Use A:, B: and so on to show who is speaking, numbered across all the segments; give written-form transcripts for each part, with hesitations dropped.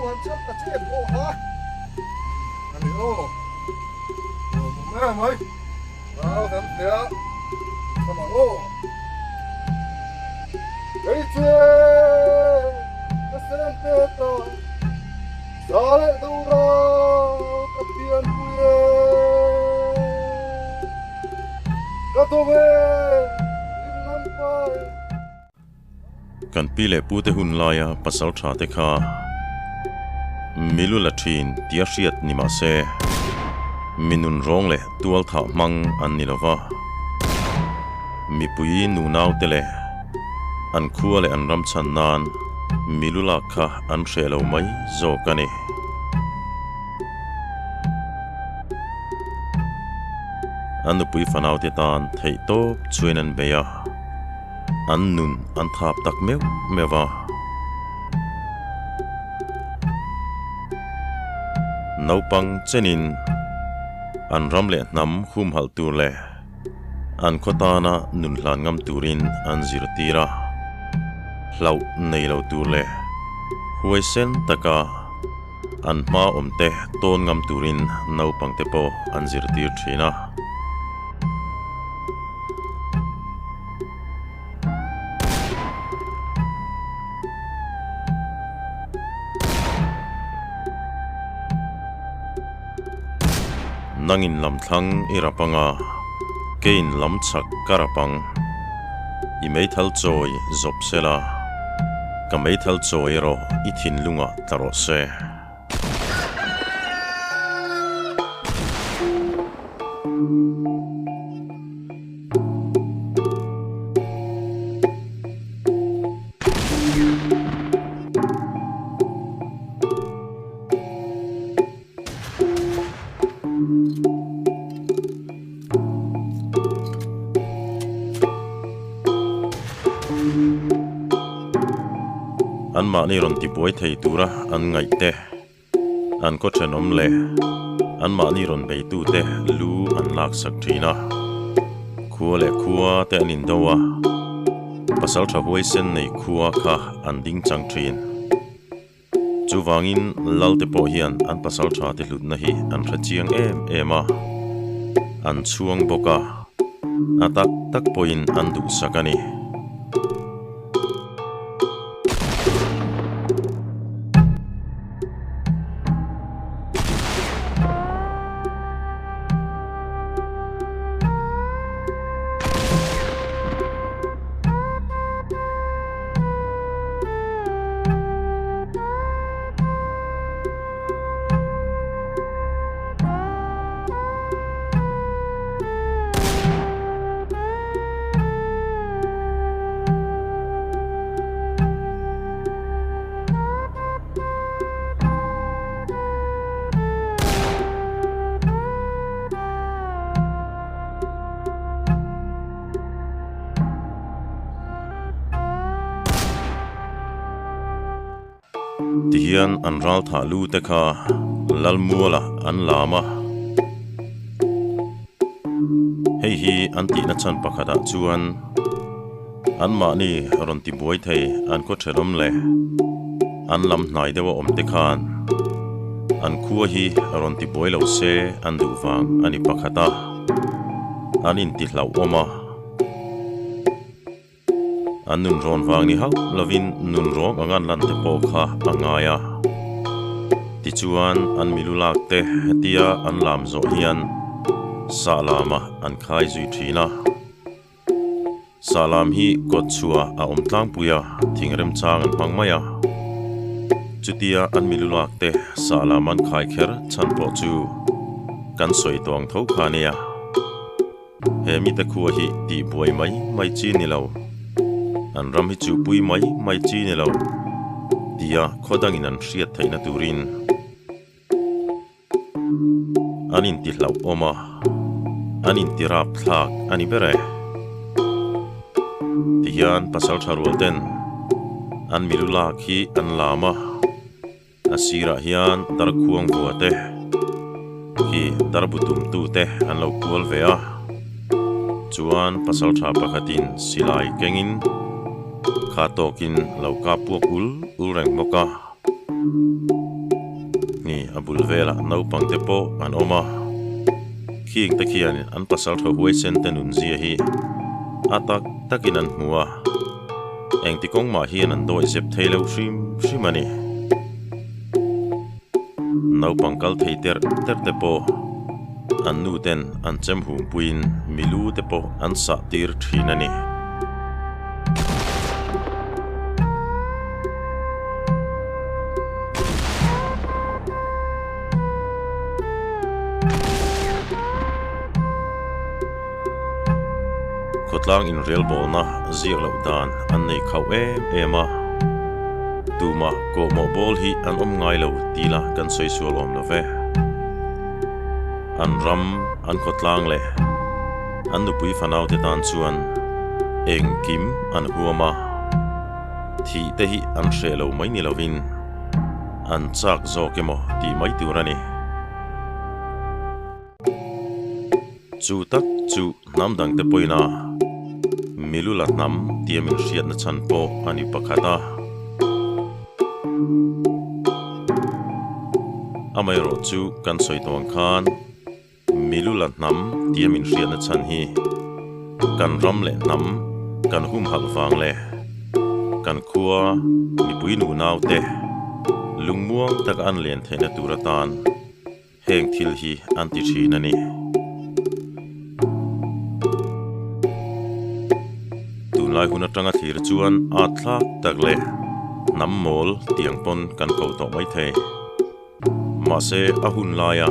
A: han chhar ta che em aw ha. Ani aw. Lawmawm em mai. Rau kan hle a, chham ang aw. Kei che ka sem te ta, sa leh do rau ka pianpui e. Ka tho ve lim lam pai.
B: Kan pi leh pute hun laia pasal tha te kha milu la thin tia hriat ni mah se, mi nun rawng leh tual thah hmang an ni lo va. Mipui nunau te leh an khua leh an ram chhan nan milu lak kha an hreh lo mai zawk a ni. An nupui fanau te tan theih tawp chuan an bei a. An nun an thap tak meuh meuh a. Naupang chenin an ram leh hnam humhalh tur leh an khaw tana nun hlan ngam turin an zirtir a. Hlauh nei lo tur leh huaisen taka an hma awmte tawn ngam turin naupangte pawh an zirtir thin a. Nangin lam thlang i rap anga, keiin lam chhak ka rap ang. I meithal chawi zawp sela, ka meithal chawi erawh i thinlungah tla rawh se. Anmahni rawn tibuai thei tura an ngaih te. An khaw thenawm leh anmahni rawn beitute lu an laksak thin a, khua leh khua te an indo a, pasal tha huaisen nei khua kha an ding chang thin. Chuvangin Lalte pawh hian an pasal tha te hlutna hi an hre chiang em em a, an chhuang bawk a, a tak tak pawhin an duhsak a ni. Tihian an ral thah lu te kha Lalmuala an lam a. Hei hi an tihna chhan pakhatah chuan anmahni rawn ti buai thei an khaw thenawm leh an lam hnai deuha awm te khan an khua hi rawn ti buai lo se an duh vang a ni pakhat a, an inti hlauhawm a. An nun rawn vang ni hauh lovin nun rawng ang an lan te pawh kha a ngai a. Tichuan an milu lak te hetia an lam zawh hian sah lamah an khai zui thin a. Sah lam hi kawt chhuah a awm tlangpui a, thing remchang an hmang mai a. Chutia an milu lak te sah lam an khai kher chhan pawh chu kan sawi tawh ang tho kha nia. He mite khua hi tih buai mai mai chi ni lo, an ram hi chuhpui mai mai chi ni lo tia khaw dangin an hriat theihna turin an inti hlauhawm a, an inti rap thlak a ni ber e. Tihian pasal tha rual ten an milu lak hi an lam a. A sirah hian darkhuang bua te khi darbu tum tu te an lo kual ve a, chuan pasal tha pakhatin silai kengin kha tawkin lo kap puak ul ul reng bawk a. bul velah naupang te pawh an awm a, khing te khian an pasaltha huaisen te nunzia hi a tak takin an hmu a, engti kawng mah hian an dawi zep thei lo hrim hrim a ni. Naupang kal thei terh terh te pawh an nu ten an chem hum puiin milu te pawh an sah tir thin a ni. Khawtlang inrelbawlna ziak loh dan an nei khauh em em a, tumah kawhmawh bawl hi an awm ngai lo ti la kan sawi sual awm lo ve. An ram, an khawtlang leh an nupui fanaute tan chuan engkim an huam a, thih te hi an hreh lo mai ni lovin an chak zawk emaw tih mai tur a ni. Chu tak chu hnam dangte pawhin a Milula hnam tia min hriatna chhan pawh a ni pakhat a. Amaherawh chu kan sawi tawh ang khan Milula hnam tia min hriatna chhan hi kan ram leh hnam kan humhalh vang leh kan khua mipui nunaute lungmuang taka an len theihna tur atan Heng thil hi an ti thin a ni. Tunlai hun atanga thlir chuan at thlak tak leh hnam mawl tiang pawn kan ko tawh mai thei. Mahse a hun laia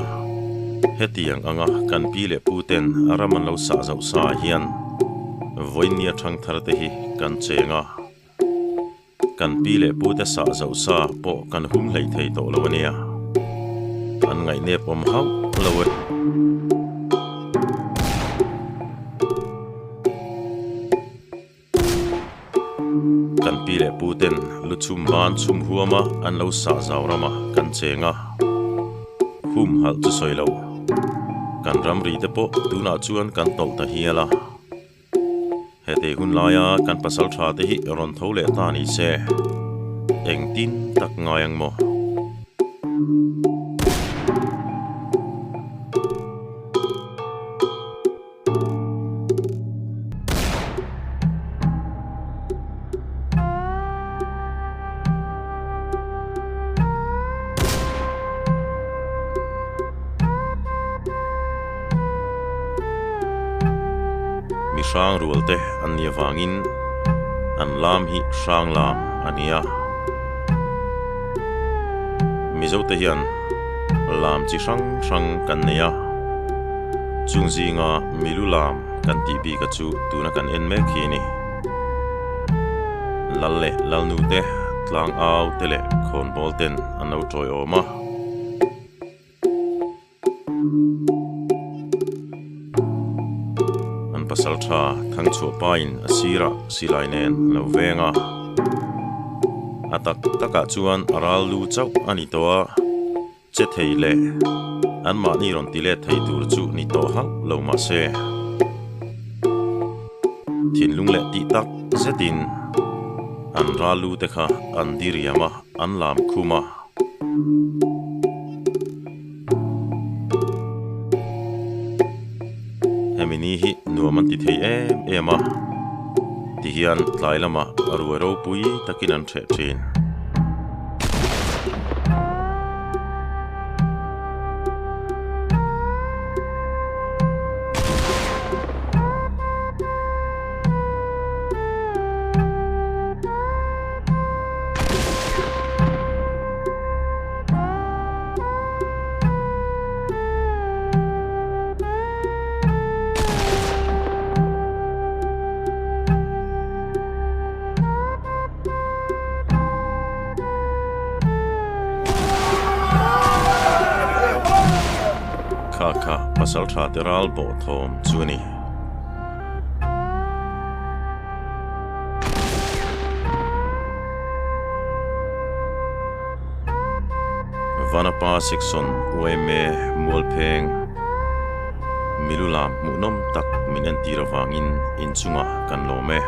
B: hetiang anga kan pi leh pu ten ram an lo sah zoh sa ah hian vawinia thangthar te hi kan cheng a. Kan pi leh pute sah zoh sa pawh kan hum hlei thei tawh lo a nia. An ngaihnep awm hauh lo e. Kan pi leh puten lu chhum ban chhum huama an lo sah zau rama kan cheng a. Hum halh chu sawi lo. Kan ramri te pawh tunah chuan kan tawlh ta hial a. Hetei hun laia kan pasal tha te hi rawn tho leh ta ni se, engtin tak ngai ang maw? Mi hrang rual te an nih avangin an lam hi hrang lam a ni a. Mizo te hian lam chi hrang hrang kan nei a, chung zinga milu lam kan tih bik a chu tuna kan en mek hi a ni. Lal leh Lalnu te, tlangau te leh khawnbawl ten an lo tawiawm a. An pasal tha Thangchhuah pain a sirah silai nen a lo veng a. A tak takah chuan a ral lu chauh a ni tawh a, che thei leh anmahni rawn ti let thei tur chu ni tawh hauh lo mah se. Thinlung leh tih tak zetin an ral lu te kha an diriam a, an lam khum a. Hemi ni hi nuam an ti thei em em a, tihian tlai lamah a ruai ropui takin an hreh thin. Kha kha pasal tha te ral bawh thawm chu a ni. Vanapa Section yma Mualpheng Milu lam hmuhnawm tak min entir avangin inchungah kan lawm e.